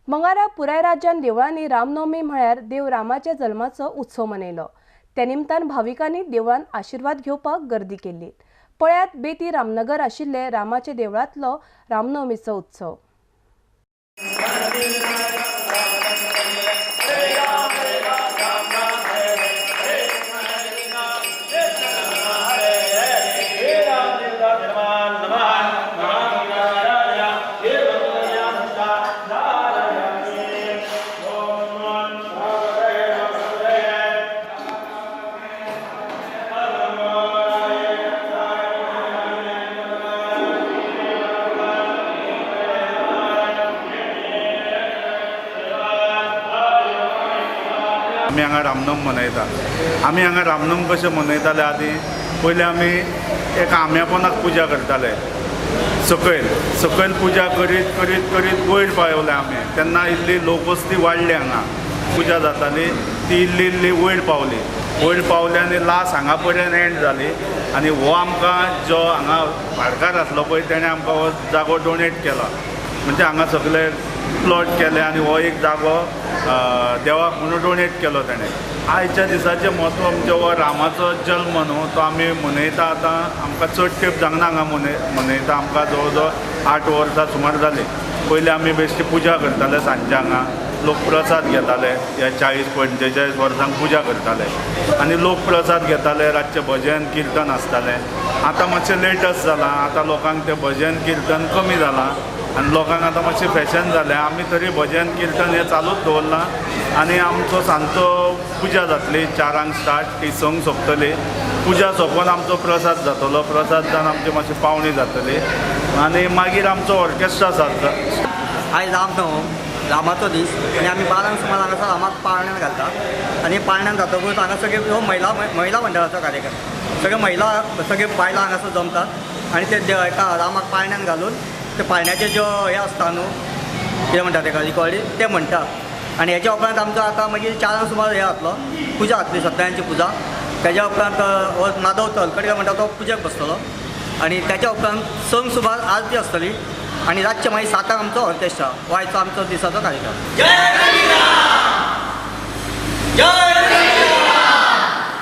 मंगळारा पुराय राज्यान देवळांनी रामनवमी म्हळ्यार देव रामाच्या जल्माचो उत्सव मनयलो. त्या निमतान भाविकांनी देवळान आशिर्वाद घेवपाक गर्दी केल्ली. पळयात बेती रामनगर आशिल्ले रामाच्या देवळांतलो रामनवमीचो उत्सव. आमी हांगा रामनम मनयता. आमी हांगा रामनम कशें मनयताले आदी पयलीं आमी एका आंब्यापोनाक पुजा करताले. सकयल सकयल पुजा करीत करीत करीत वयर पावले आमी. तेन्ना इल्ली लोकवस्ती वाडली. हांगा पुजा जाताली ती इल्ली इल्ली वयर पावली. वयर पावली आनी लास्ट हांगा पर्यंत एंड जाली. आनी हो आमकां जो हांगा भाटकार आसलो पळय तेणें आमकां हो जागो डोनेट केला. म्हणजे हांगा सगळे प्लॉट केले आनी हो एक जागो देवाक म्हणून डोनेट केलो तेणें. आयच्या दिसाचें म्हत्व म्हणजे हो रामाचो जल्म न्हू तो आमी मनयता. आतां आमकां चड तेंप जावना हांगा मनयता. आमकां जवळ जवळ 8 वर्सां सुमार जालीं. पयलीं आमी बेश्टी पुजा करताले सांजचे. हांगा लोक प्रसाद घेताले. ह्या 40-45 वर्सांक पुजा करताले आनी लोक प्रसाद घेताले. रातचें भजन किर्तन आसतालें. आतां मातशें लेटस्ट जालां. आतां लोकांक तें भजन किर्तन कमी जालां आनी लोकांक आतां मातशें फॅशन जालें. आमी तरी भजन किर्तन हें चालूच दवरलां आनी आमचो सांजचो पुजा जातली 4 स्टार्ट, ती 6 सोंपतली. पुजा सोंपोवन आमचो प्रसाद जातलो. प्रसाद जावन आमची मातशी पावणी जातली आनी मागीर आमचो ऑर्केस्ट्रा जाता. आयज रामनवम, रामाचो दीस आनी आमी 12 सुमार हांगासर रामाक पाळण्यान घालता आनी पाळण्यान जातकूच हांगा सगळे हो महिला मंडळाचो कार्यक्रम. सगळे महिला सगळे बायलां हांगासर जमतात आनी ते एका रामाक पाळण्यान घालून ते पाळण्याचे ज्यो हे आसता न्हू कितें म्हणटा तेका रिकॉर्डी ते म्हणटा. आनी हेच्या उपरांत आमचो आतां मागीर 4 सुमार हे जातलो, पुजा जातली, सत्यनारायणची पुजा. तेज्या उपरांत हो माधव तलकडकर म्हणटा तो पुजेक बसतलो आनी तेच्या उपरांत 6 सुमार आरती आसतली आनी रातचे मागीर 7 आमचो ऑर्केस्ट्रा. हो आयचो आमचो दिसाचो कार्यक्रम. जय श्रीराम, जय.